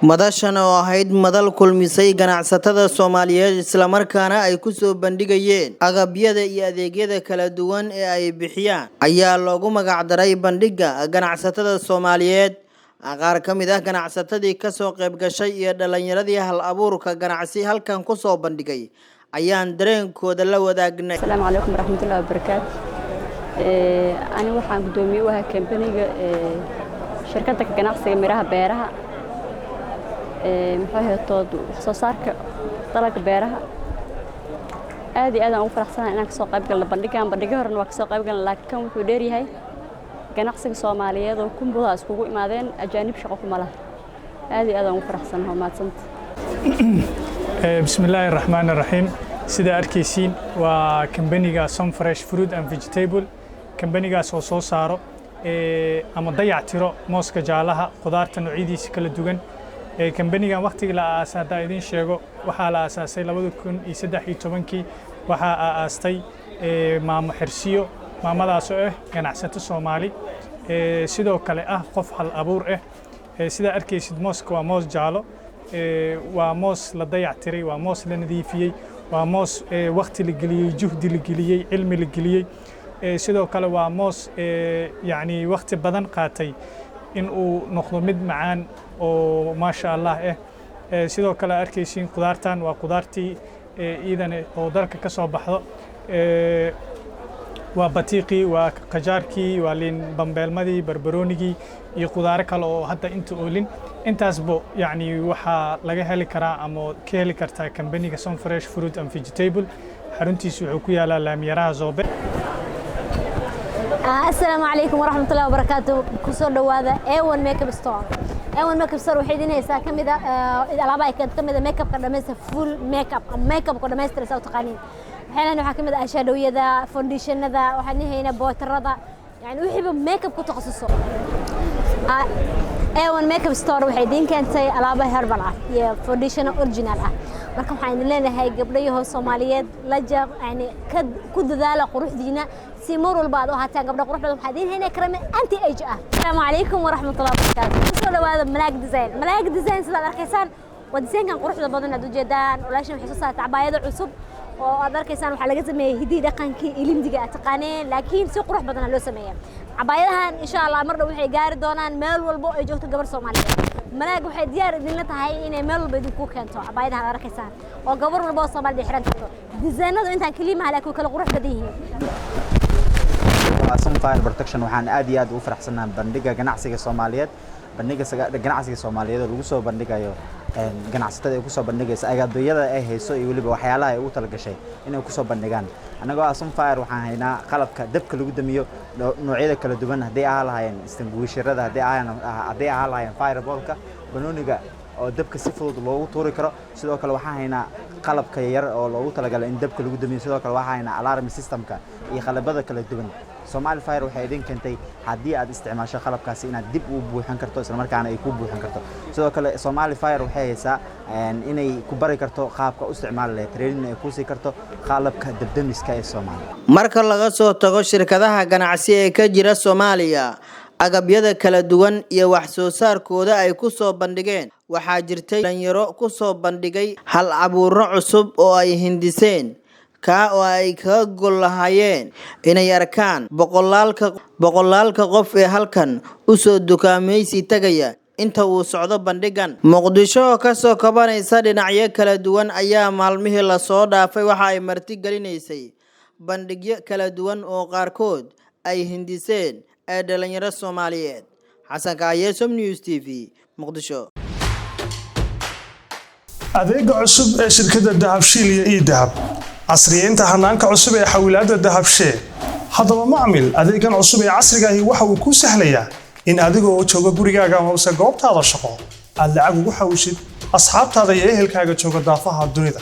Madashan oo ahayd madal kulmisay ganacsatada Soomaaliyeed, islamarkaana ay ku soo bandhigayeen agabyada iyo adeegyada kala duwan ee ay bixiyaan, ayaa loogu magacdaray Bandhigga Ganacsatada Soomaaliyeed. Qaar ka mid ah ganacsatadii kasoo qayb gashay iyo dhalinyaradii hal abuurka ganacsi halkan kusoo bandhigay ayaan dareenkooda la wadaagnay. Asalaamu calaykum waraxmatullahi wabarakaatu. Ani waxaan guddoomiye u ahaa kambaniga, shirkadda ka ganacsiga miraha beeraha, muxuu ahaytood wax soo saarka dalagga beeraha. Aad iyo aad aan ugu faraxsanahay inaan kasoo qayb galno bandhigan. Bandhigyo horena waa kasoo qayb galna, laakiin kan wuxuu dheeryahay ganacsiga Soomaaliyeed oo kumbuda iskugu imaadeen, ajaanib shaqo kuma laha. Aad iyo aad aan ugu faraxsanahay, waa mahadsanta. Bismi illaahi raxmaan raxiim. Sida arkaysiin, waa kambaniga Sunfresh Fruit and Vegetable, kambanigaas oo soo saaro ama dayac tiro mooska jaalaha, khudaarta noocyadiisa kala duwan. Kambanigan waqtigii la aasaasay haddaan idiin sheego, waxaa la aasaasay 2013-kii. Waxaa aasaastay Maamo Xirsiyo, maamadaas oo ah ganacsato Soomaali, sidoo kale ah qof hal abuur ah. Sidaa arkaysid, mooska waa moos jaalo, waa moos la dayac tiray, waa moos la nadiifiyey, waa moos waqti la geliyey, juhdi la geliyey, cilmi la geliyey. Sidoo kale waa moos yacni waqti badan qaatay in uu noqdo mid macaan oo maasha Allah ah. Sidoo kale arkaysiin, khudaartan waa khudaartii iidane oo dalka ka soo baxdo. Waa batiiqii, waa qajaarkii, waa liin bambeelmadii, barbaroonigii iyo khudaaro kale oo hadda inta oolin. Intaasba yacni waxaa laga heli karaa ama ka heli kartaa kambaniga Sunfresh Fruit and Vegetable. Xaruntiisu wuxuu ku yaalaa Laamiyaraha Zoobe. Asalaamu calaykum waraxmatullahi wabarakaatu. Kusoo dhowaada A1 Makeup Store. A1 Makeup Store waxay idin haysaa ka mid ah alaaba ay ka mid ah makeupka dhamaystir, full makeup ama makeupka dhamaystir saa u taqaaniin. Waxay waxaa ka mid ah eyeshadowyada, foundationada, waxaan idin haynaa powderada, yani wixiiba makeup ku takhasuso. A1 Makeup Store waxay idiin keentay alaabo herbal ah iyo foundation original ah. Marka waxaan idin leenahay, gabdhayahow Soomaaliyeed, la yani ka ku dadaala quruxdiina si mar walba aad u ahaataan gabdho qurux badan. Waxaan idiin haynaa cream anti age ah. Asalaamu calaykum waraxmatullahi wabarakaatu. Kusoo dhawaada Malaag Design. Malaag Design, sidaad arkaysaan, waa designkan quruxda badan aad ujeedaan. Walaashan waxay soo saartay cabaayado cusub oo aad arkaysaan. Waxaa laga sameeyey hidii dhaqankii ilindiga aad taqaaneen, laakiin si qurux badan loo sameeyey cabaayadahan. Insha Allah mar dhow waxay gaari doonaan meel walbo ay joogto gabar Soomaaliyeed. Malaag waxay diyaar idinla tahay inay meel walba idinku keento cabaayadahan aad arkaysaan oo gabar walba oo Soomaalida xiran karto. Dizaynadu intaan keliya maha, laakiin way kala qurux badan yihiin. Waa Sunfire Protection. Waxaan aad iyo aad ugu faraxsanahay bandhiga ganacsiga Soomaaliyeed, bandhiga ganacsiga Soomaaliyeed oo lagu soo bandhigayo, ganacsatada ay kusoo bandhigayso agabyada ay hayso iyo weliba waxyaalaha ay ugu talagashay inay kusoo bandhigaan. Annagoo ah Sunfire, waxaan haynaa qalabka dabka lagu damiyo noocyada kala duwan, hadday ahaan lahaayeen extinguisherada, hadday ahaan lahaayeen fireballka, banooniga oo dabka si fudud loogu tuuri karo. Sidoo kale waxaan haynaa qalabka yar oo loogu talagalay in dabka lagu damiyo. Sidoo kale waxaan haynaa alarm systemka iyo qalabada kala duwan. Somali Fire waxay idin keentay haddii aad isticmaasho qalabkaasi inaad dib u buuxin karto, isla markaana ay ku buuxin karto. Sidoo kale Somali Fire waxay haysaa inay ku bari karto qaabka u isticmaali lahayd, training ay ku sii karto qalabka dabdamiska ee Soomaaliya. Marka laga soo tago shirkadaha ganacsi ee ka jira Soomaaliya, agabyada kala duwan iyo wax soo saarkooda ay ku soo bandhigeen, waxaa jirtay dhalinyaro ku soo bandhigay hal abuuro cusub oo ay hindiseen, kaa oo ay kaga gol lahaayeen inay arkaan boqolaalka boqolaalka qof ee halkan usoo dukaamaysi tagaya inta uu socdo bandhigan. Muqdisho oo kasoo kabanaysa dhinacyo kala duwan ayaa maalmihii lasoo dhaafay waxa ay marti gelinaysay bandhigyo kala duwan oo qaarkood ay hindiseen ee dhalinyaro Soomaaliyeed. Xasan Kaaye, Som News TV, Muqdisho. Adeega cusub ee shirkadda Dahabshiil iyo eDahab, casriyeynta hanaanka cusub ee xawilaadda Dahabshee. Haddaba macmil, adeegan cusub ee casriga ahi waxa uu kuu sahlayaa in adigoo jooga gurigaaga amase goobtaada shaqo aad lacag ugu xawishid asxaabtaada iyo ehelkaaga jooga daafaha dunida.